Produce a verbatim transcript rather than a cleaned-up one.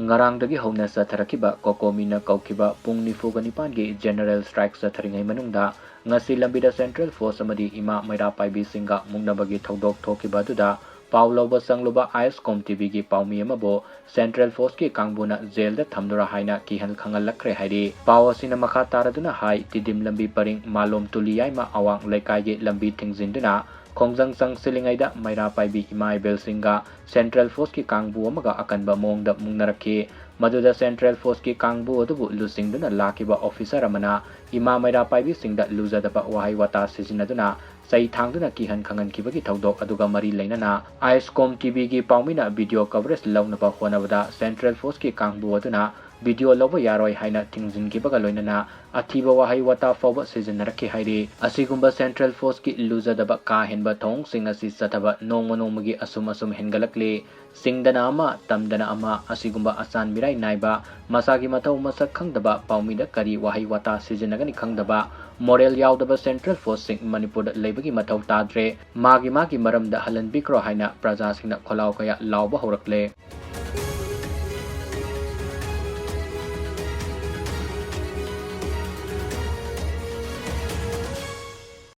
ꯉꯔꯥꯡꯗꯒꯤ ꯍꯧꯅ ꯆꯠꯊꯔꯛꯈꯤꯕ ꯀꯣꯀꯣꯃꯤꯅ ꯀꯧꯈꯤꯕ ꯄꯨꯡ ꯅꯤꯐꯨꯒ ꯅꯤꯄꯥꯟꯒꯤ general strike ꯆꯠꯊꯔꯤꯉꯩ ꯃꯅꯨꯡꯗ ꯉꯁꯤ ꯂꯝꯕꯤꯗ Central Force ꯑꯃꯗꯤ ꯏꯃꯥ ꯃꯩꯔꯥ ꯄꯥꯏꯕꯤꯁꯤꯡꯒ ꯃꯨꯛꯅꯕꯒꯤ ꯊꯧꯗꯣꯛ ꯊꯣꯛꯈꯤꯕ ꯑꯗꯨꯗ ꯄꯥꯎ ꯂꯧꯕ ꯆꯪꯂꯨꯕ ꯑꯥꯏ ꯑꯦꯁ ꯀꯣꯝ ꯇꯤ ꯚꯤꯒꯤ ꯄꯥꯎꯃꯤ ꯑꯃꯕꯨ Central Forceꯀꯤ ꯀꯥꯡꯕꯨꯅ ꯖꯦꯜꯗ ꯊꯝꯂꯨꯔꯥ ꯍꯥꯏꯅ ꯀꯤꯍꯟ ꯈꯪꯍꯜꯂꯛꯈ꯭ꯔꯦ ꯍꯥꯏꯔꯤ꯫ ꯄꯥꯎ ꯑꯁꯤꯅ ꯃꯈꯥ ꯇꯥꯔꯗꯨꯅ ꯍꯥꯏ, ꯇꯤꯗꯤꯝ ꯂꯝꯕꯤ ꯄꯔꯤꯡ ꯃꯥꯂꯣꯝ ꯇꯨꯂꯤ ꯌꯥꯏꯃ ꯑꯋꯥꯡ ꯂꯩꯀꯥꯏꯒꯤ ꯂꯝꯕꯤ ꯊꯤꯡꯖꯤꯟꯗꯨꯅ ꯈꯣꯡꯖꯪ ꯆꯪꯁꯤꯜꯂꯤꯉꯩꯗ ꯃꯩꯔꯥ ꯄꯥꯏꯕꯤ ꯏꯃꯥ ꯏꯕꯦꯜꯁꯤꯡꯒ Central Forceꯀꯤ ꯀꯥꯡꯕꯨ ꯑꯃꯒ ꯑꯀꯟꯕ ꯃꯑꯣꯡꯗ ꯃꯨꯛꯅꯔꯛꯈꯤ꯫ ꯃꯗꯨꯗ Central Forceꯀꯤ ꯀꯥꯡꯕꯨ ꯑꯗꯨꯕꯨ ꯂꯨꯆꯤꯡꯗꯨꯅ ꯂꯥꯛꯈꯤꯕ officer ꯑꯃꯅ ꯏꯃꯥ ꯃꯩꯔꯥ ꯄꯥꯏꯕꯤꯁꯤꯡꯗ ꯂꯨꯖꯗꯕ ꯋꯥꯍꯩ ꯋꯥꯇꯥ ꯁꯤꯖꯤꯟꯅꯗꯨꯅ ꯆꯩ ꯊꯥꯡꯗꯨꯅ ꯀꯤꯍꯟ ꯈꯪꯍꯟꯈꯤꯕꯒꯤ ꯊꯧꯗꯣꯛ ꯑꯗꯨꯒ ꯃꯔꯤ ꯂꯩꯅꯅ ꯑꯥꯏ ꯑꯦꯁ ꯀꯣꯝ ꯇꯤ ꯚꯤꯒꯤ ꯄꯥꯎꯃꯤꯅ video coverage ꯂꯧꯅꯕ ꯍꯣꯠꯅꯕꯗ Central Forceꯀꯤ ꯀꯥꯡꯕꯨ ꯑꯗꯨꯅ video ꯂꯧꯕ ꯌꯥꯔꯣꯏ ꯍꯥꯏꯅ ꯊꯤꯡꯖꯤꯟꯈꯤꯕꯒ ꯂꯣꯏꯅꯅ ꯑꯊꯤꯕ ꯋꯥꯍꯩ ꯋꯥꯇꯥ ꯐꯥꯎꯕ ꯁꯤꯖꯤꯟꯅꯔꯛꯈꯤ ꯍꯥꯏꯔꯤ꯫ ꯑꯁꯤꯒꯨꯝꯕ Central Forceꯀꯤ ꯂꯨꯖꯗꯕ ꯀꯥ ꯍꯦꯟꯕ ꯊꯧꯑꯣꯡꯁꯤꯡ ꯑꯁꯤ ꯆꯠꯊꯕ ꯅꯣꯡꯃ ꯅꯣꯡꯃꯒꯤ ꯑꯁꯨꯝ ꯑꯁꯨꯝ ꯍꯦꯟꯒꯠꯂꯛꯂꯤ꯫ ꯁꯤꯡꯗꯅ ꯑꯃ, ꯇꯝꯗꯅ ꯑꯃ, ꯑꯁꯤꯒꯨꯝꯕ ꯑꯆꯥꯟ ꯃꯤꯔꯥꯏ ꯅꯥꯏꯕ, ꯃꯁꯥꯒꯤ ꯃꯊꯧ ꯃꯁꯛ ꯈꯪꯗꯕ, ꯄꯥꯎꯃꯤꯗ ꯀꯔꯤ ꯋꯥꯍꯩ ꯋꯥꯇꯥ ꯁꯤꯖꯤꯟꯅꯒꯅꯤ ꯈꯪꯗꯕ, moral ꯌꯥꯎꯗꯕ Central Forceꯁꯤꯡ ꯃꯅꯤꯄꯨꯔꯗ ꯂꯩꯕꯒꯤ ꯃꯊꯧ ꯇꯥꯗ꯭ꯔꯦ꯫ ꯃꯥꯒꯤ ꯃꯥꯒꯤ ꯃꯔꯝꯗ ꯍꯜꯍꯟꯕꯤꯈ꯭ꯔꯣ ꯍꯥꯏꯅ ꯄ꯭ꯔꯖꯥꯁꯤꯡꯅ ꯈꯣꯜꯂꯥꯎ ꯀꯌꯥ ꯂꯥꯎꯕ ꯍꯧꯔꯛꯂꯦ꯫